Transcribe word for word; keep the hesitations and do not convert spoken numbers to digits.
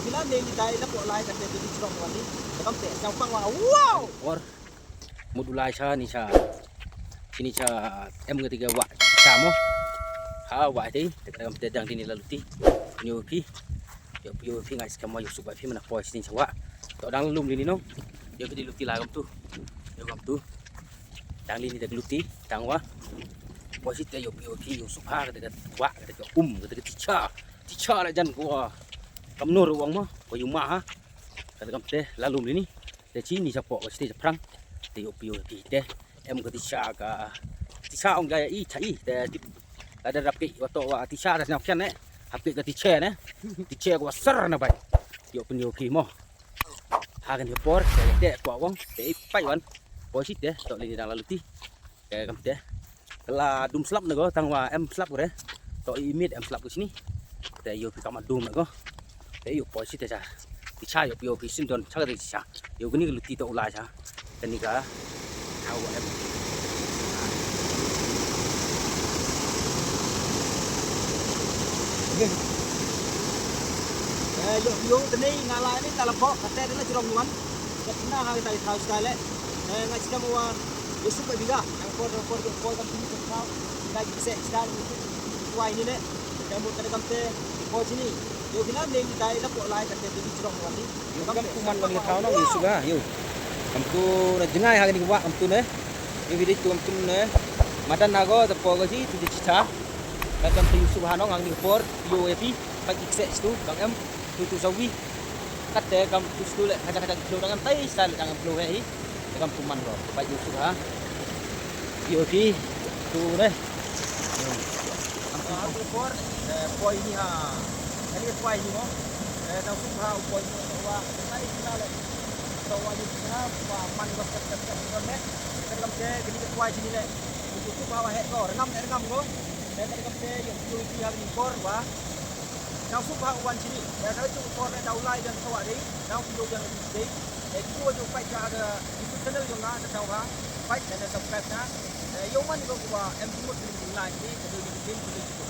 Phi la ne ni dai la pok lai ka te tu di chrong wan ni. Ka kam te, sa pang wa. Wow! Or mut u lai cha ni cha. Chini cha em ka ti ka wa cha mo. Ha wa te, te ka kam te dang di ni la luti. Ni u phi. Yow phi, yow phi ngai skam wa yow suk wa phi mana poi chini cha wa. To dang lum di ni no. Yow phi di luti la kam tu. Yow kam tu. Dang di ni da luti, dang wa. Poi chite yow phi, yow phi yow suk ha ka te ka wa, ka te ka um, ka te ka ti cha. Ti cha la jan ko wa. Kam nur wang mo, ko yow ma ha. Ka te kam te, la lum di ni. Te chini cha pok, ka chite cha phrang. Te yow phi yow phi te. Em ka ti cha ka. Ti cha ong ka i cha i. Te ti la da rap ki wa to wa ti cha da nyok kyan ne. Hap ki ka ti che ne. Ti che ko wa sar na bai. Yow phi yow phi mo. Ha kan yow por, te te ko wang. Te i pai wan. Poi chite, to li ni dang la luti. Te kam te. Ka la dum slap na ko, tang wa em slap ko re. To i mit em slap ko chini. Te yow phi kam dum na ko. Te yow poi chite cha. Ti cha yow phi yow phi sin don cha ka ti cha. Yow kani ka luti to u lai cha. Kani ka. How em. Eh, yow phi yow te ni nga lai ni ta la pok, ka te ni la chrong wan. Ka na ha ta thaw style. Eh, nga chita mo wa. Yow suk ka biga. Yang por, yang por, yang por kam ti ni thaw. Ka ki se style ni. Wa ni ne. Ka mo ka kam te. Ko chini. Yow phi la ne ni dai la pok lai ka te tu di chrong wan ni. Yow kam tu man wan ni thaw no yow suk ha, yow. Kam tu na jngai ha ni wa kam tu ne. Yow phi di tu kam tu ne. Madan na ko ta pok ko chi tu di cha. Ka kam tu yow suk ha no ngang ni por. Yow e phi. Ka ki se tu kam em. Tu tu sa wi. Kat te kam tu stu le, kaja kaja kilo dang em tai style dang em kilo he i. Te kam tu man ko, te bai yow suk ha. Yow phi, tu ne. Kam tu por, eh, poi ni ha. Ani poi ni mo. Eh, dang suk ha, poi ni mo, wa, tai style le. To wa yow suk ha, wa man ko, kat, kat, kat, kat, ne. Te kam te, kini poi ni le. Yow suk ha, wa he ko, rengam, rengam ko. Te kam te, yow, yow phi ha ni por, wa. Nang suk ha wan chini. Ya, sa tu por na dau lai dang sawa dei. Nang video dang dei. Eh, video jo pai ka da YouTube channel jong nga da dau ha. Pai da subscribe na. Eh, yow man ko wa em jumut ni lai ni, ka do ni tin ko.